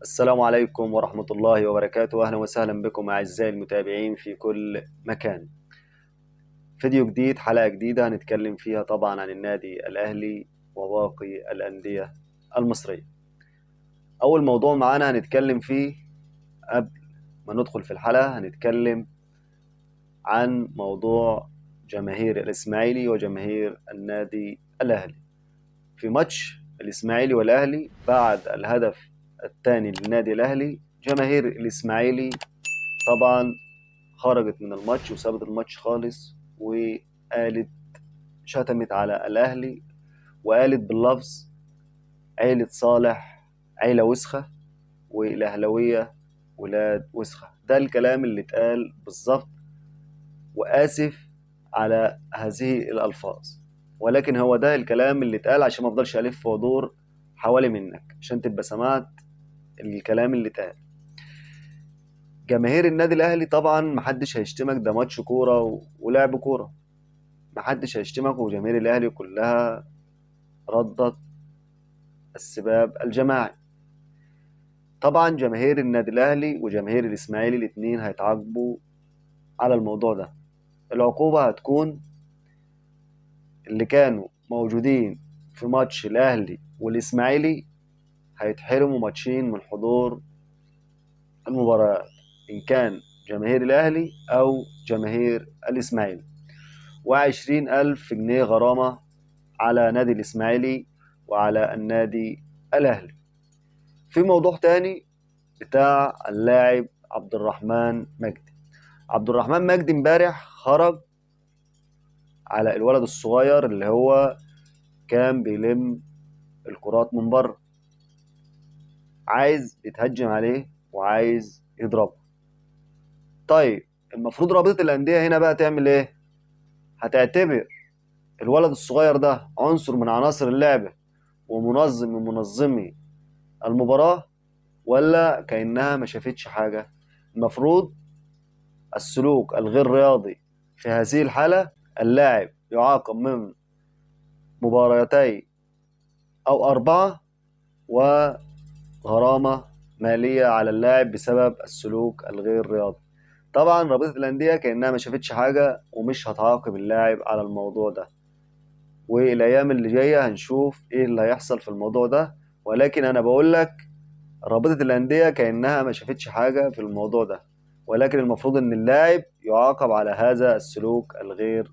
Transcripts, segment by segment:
السلام عليكم ورحمة الله وبركاته. أهلا وسهلا بكم أعزائي المتابعين في كل مكان. فيديو جديد، حلقة جديدة هنتكلم فيها طبعا عن النادي الأهلي وباقي الأندية المصرية. أول موضوع معانا هنتكلم فيه قبل ما ندخل في الحلقة، هنتكلم عن موضوع جماهير الإسماعيلي وجماهير النادي الأهلي في ماتش الإسماعيلي والأهلي. بعد الهدف الثاني للنادي الأهلي، جماهير الإسماعيلي طبعا خرجت من الماتش وسابت الماتش خالص، وقالت شتمت على الأهلي وقالت باللفظ عيلة صالح عيلة وسخة والأهلاوية ولاد وسخة. ده الكلام اللي اتقال بالظبط، وآسف على هذه الألفاظ، ولكن هو ده الكلام اللي اتقال عشان ما افضلش ألف وادور حوالي منك عشان تبقى سمعت الكلام اللي اتقال. جماهير النادي الاهلي طبعا محدش هيشتمك، ده ماتش كوره ولعب كوره، محدش هيشتمك، وجماهير الاهلي كلها ردت السباب الجماعي. طبعا جماهير النادي الاهلي وجماهير الاسماعيلي الاثنين هيتعاقبوا على الموضوع ده. العقوبه هتكون اللي كانوا موجودين في ماتش الاهلي والاسماعيلي هيتحرموا ماتشين من حضور المباريات، ان كان جماهير الاهلي او جماهير الاسماعيلي، و20,000 جنيه غرامة على نادي الاسماعيلي وعلى النادي الاهلي. في موضوع تاني بتاع اللاعب عبد الرحمن مجدي. عبد الرحمن مجدي امبارح خرج على الولد الصغير اللي هو كان بيلم الكرات من بره، عايز يتهجم عليه وعايز يضربه. طيب المفروض رابطة الأندية هنا بقى تعمل ايه؟ هتعتبر الولد الصغير ده عنصر من عناصر اللعبة ومنظم من منظمي المباراة، ولا كأنها ما شافتش حاجة؟ المفروض السلوك الغير رياضي في هذه الحالة اللاعب يعاقب من مباراتين أو 4 وغرامة مالية على اللاعب بسبب السلوك الغير رياضي. طبعا رابطة الأندية كأنها ما شافتش حاجة ومش هتعاقب اللاعب على الموضوع ده، والأيام اللي جاية هنشوف إيه اللي هيحصل في الموضوع ده. ولكن أنا بقول لك رابطة الأندية كأنها ما شافتش حاجة في الموضوع ده، ولكن المفروض إن اللاعب يعاقب على هذا السلوك الغير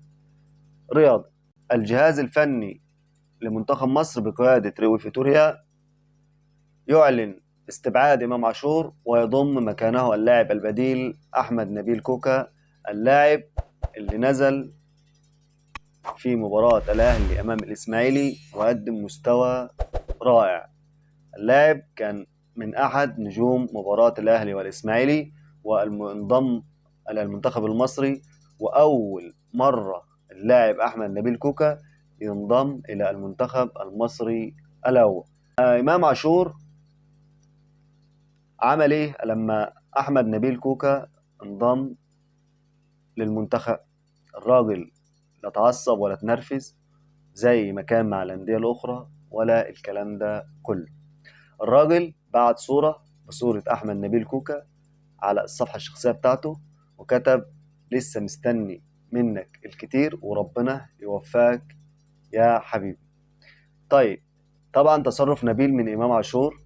رياضي. الجهاز الفني لمنتخب مصر بقيادة روي فيتوريا يعلن استبعاد إمام عاشور ويضم مكانه اللاعب البديل أحمد نبيل كوكا، اللاعب اللي نزل في مباراة الأهلي أمام الإسماعيلي وقدم مستوى رائع. اللاعب كان من أحد نجوم مباراة الأهلي والإسماعيلي وانضم إلى المنتخب المصري، وأول مرة اللاعب أحمد نبيل كوكا ينضم إلى المنتخب المصري الأول. إمام عاشور عمل إيه لما أحمد نبيل كوكا انضم للمنتخب؟ الراجل لا تعصب ولا تنرفز زي ما كان مع الأندية الأخرى ولا الكلام ده كله. الراجل بعت صورة بصورة أحمد نبيل كوكا على الصفحة الشخصية بتاعته وكتب: لسه مستني منك الكتير وربنا يوفقك يا حبيبي. طيب طبعا تصرف نبيل من إمام عاشور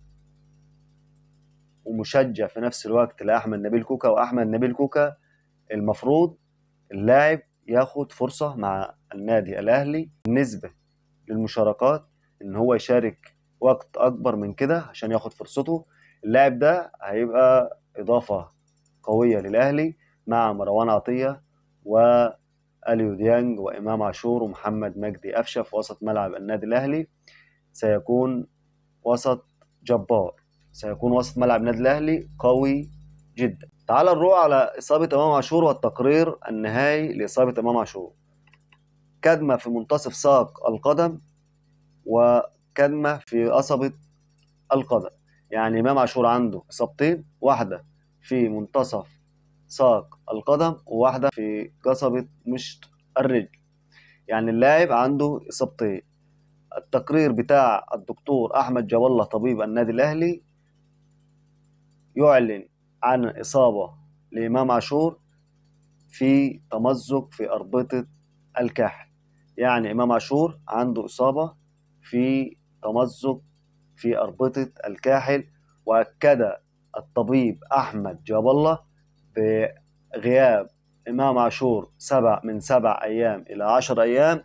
ومشجع في نفس الوقت لأحمد نبيل كوكا، وأحمد نبيل كوكا المفروض اللاعب ياخد فرصة مع النادي الأهلي بالنسبة للمشاركات، إن هو يشارك وقت أكبر من كده عشان ياخد فرصته. اللاعب ده هيبقى إضافة قوية للأهلي مع مروان عطية وأليو ديانج وإمام عاشور ومحمد مجدي قفشة في وسط ملعب النادي الأهلي. سيكون وسط جبار، سيكون وسط ملعب النادي الأهلي قوي جدا. تعال نروح على إصابة إمام عاشور والتقرير النهائي لإصابة إمام عاشور. كدمة في منتصف ساق القدم وكدمة في قصبة القدم. يعني إمام عاشور عنده إصابتين، واحدة في منتصف ساق القدم وواحدة في قصبة مشط الرجل. يعني اللاعب عنده إصابتين. التقرير بتاع الدكتور أحمد جاب الله طبيب النادي الأهلي يعلن عن إصابة لإمام عاشور في تمزق في أربطة الكاحل. يعني إمام عاشور عنده إصابة في تمزق في أربطة الكاحل، وأكد الطبيب أحمد جاب الله بغياب إمام عاشور من 7 أيام إلى 10 أيام،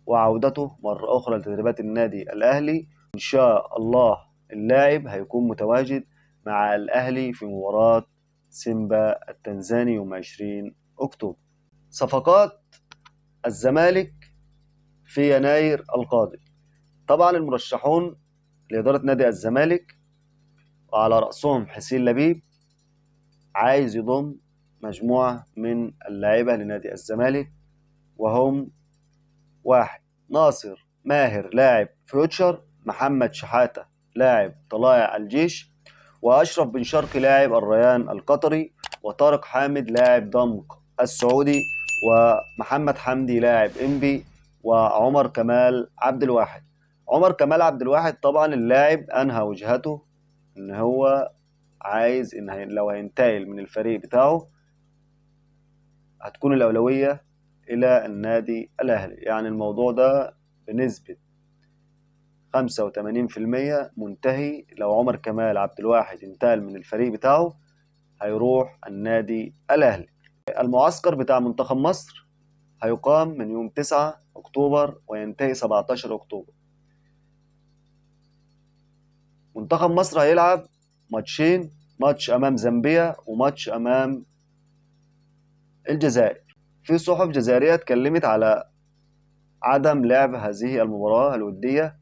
وعودته مرة أخرى لتدريبات النادي الأهلي. إن شاء الله اللاعب هيكون متواجد مع الأهلي في مباراة سيمبا التنزاني يوم 20 أكتوبر. صفقات الزمالك في يناير القادم. طبعا المرشحون لإدارة نادي الزمالك وعلى رأسهم حسين لبيب، عايز يضم مجموعة من اللاعبة لنادي الزمالك، وهم: 1 ناصر ماهر لاعب فيوتشر، محمد شحاتة لاعب طلائع الجيش، وأشرف بن شرقي لاعب الريان القطري، وطارق حامد لاعب ضمك السعودي، ومحمد حمدي لاعب إنبي، وعمر كمال عبد الواحد. عمر كمال عبد الواحد طبعا اللاعب أنهى وجهته إن هو عايز إن لو هينتقل من الفريق بتاعه هتكون الأولوية إلى النادي الأهلي. يعني الموضوع ده بنسبة 85% منتهي. لو عمر كمال عبد الواحد انتقل من الفريق بتاعه هيروح النادي الأهلي. المعسكر بتاع منتخب مصر هيقام من يوم 9 أكتوبر وينتهي 17 أكتوبر. منتخب مصر هيلعب ماتشين، ماتش أمام زامبيا وماتش أمام الجزائر. في صحف جزائرية اتكلمت على عدم لعب هذه المباراة الودية،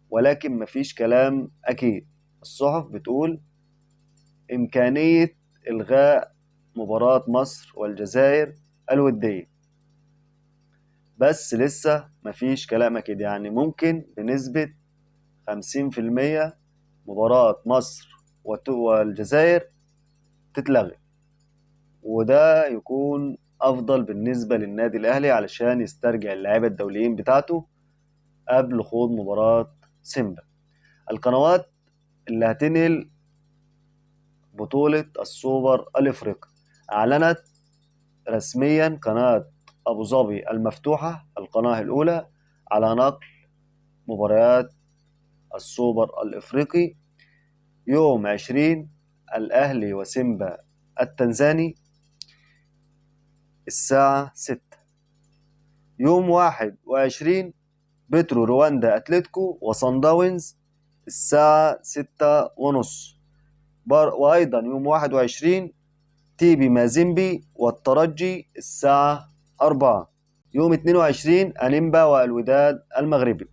ولكن مفيش كلام أكيد. الصحف بتقول إمكانية إلغاء مباراة مصر والجزائر الودية، بس لسه مفيش كلام أكيد. يعني ممكن بنسبة 50% مباراة مصر والجزائر تتلغي، وده يكون أفضل بالنسبة للنادي الأهلي علشان يسترجع اللاعيبة الدوليين بتاعته قبل خوض مباراة سيمبا. القنوات اللي هتنقل بطولة السوبر الإفريقي، أعلنت رسميا قناة أبو ظبي المفتوحة القناة الأولى على نقل مباريات السوبر الإفريقي يوم 20 الأهلي وسيمبا التنزاني الساعة 6. يوم 21 بترو رواندا أتلتيكو وصن داونز الساعة 6:30. وأيضا يوم 21 تيبي مازيمبي والترجي الساعة 4. يوم 22 أنيمبا والوداد المغربي.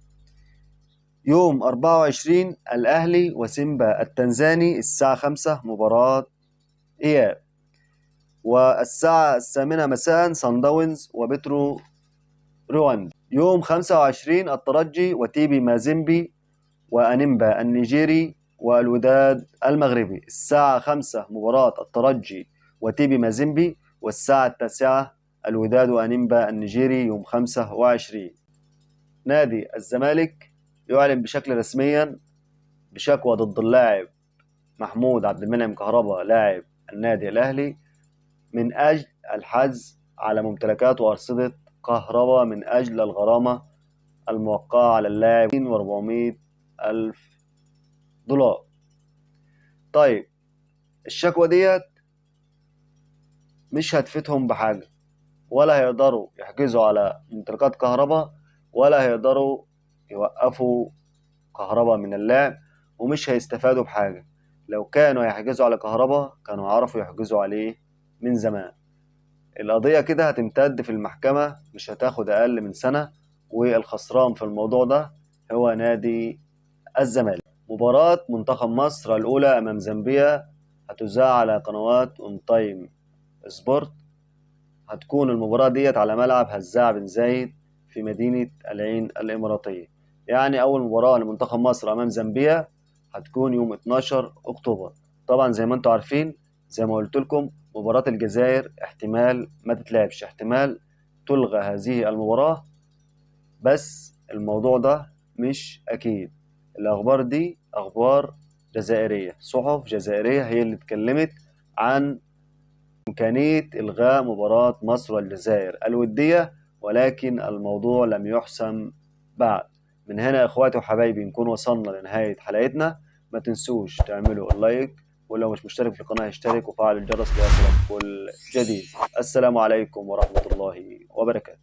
يوم 24 الأهلي وسيمبا التنزاني الساعة 5 مباراة إياب. والساعة 8 مساء صن داونز وبترو رواندا. يوم 25 الترجي وتيبي مازيمبي وأنيمبا النيجيري والوداد المغربي الساعة 5 مباراة الترجي وتيبي مازيمبي، والساعة 9 الوداد وأنيمبا النيجيري يوم 25. نادي الزمالك يعلن بشكل رسميا بشكوى ضد اللاعب محمود عبد المنعم كهربا لاعب النادي الأهلي من أجل الحجز على ممتلكات وأرصدة كهربا من أجل الغرامة الموقعة على اللاعب 400,000 دولار. طيب الشكوى ديت مش هتفيدهم بحاجة، ولا هيقدروا يحجزوا على ممتلكات كهربا، ولا هيقدروا يوقفوا كهربا من اللعب، ومش هيستفادوا بحاجة. لو كانوا هيحجزوا على كهربا كانوا عرفوا يحجزوا عليه من زمان. القضية كده هتمتد في المحكمة، مش هتاخد أقل من سنة، والخسران في الموضوع ده هو نادي الزمالك. مباراة منتخب مصر الأولى أمام زامبيا هتذاع على قنوات اون تايم سبورت. هتكون المباراة ديت على ملعب هزاع بن زايد في مدينة العين الإماراتية. يعني أول مباراة لمنتخب مصر أمام زامبيا هتكون يوم 12 أكتوبر. طبعا زي ما انتم عارفين، زي ما قلت لكم، مباراة الجزائر احتمال ما تتلعبش، احتمال تلغى هذه المباراة، بس الموضوع ده مش أكيد. الأخبار دي أخبار جزائرية، صحف جزائرية هي اللي اتكلمت عن إمكانية إلغاء مباراة مصر والجزائر الودية، ولكن الموضوع لم يحسم بعد. من هنا يا إخواتي وحبايبي نكون وصلنا لنهاية حلقتنا. ما تنسوش تعملوا اللايك، ولو مش مشترك في القناة اشترك وفعل الجرس ليصلك كل جديد. السلام عليكم ورحمة الله وبركاته.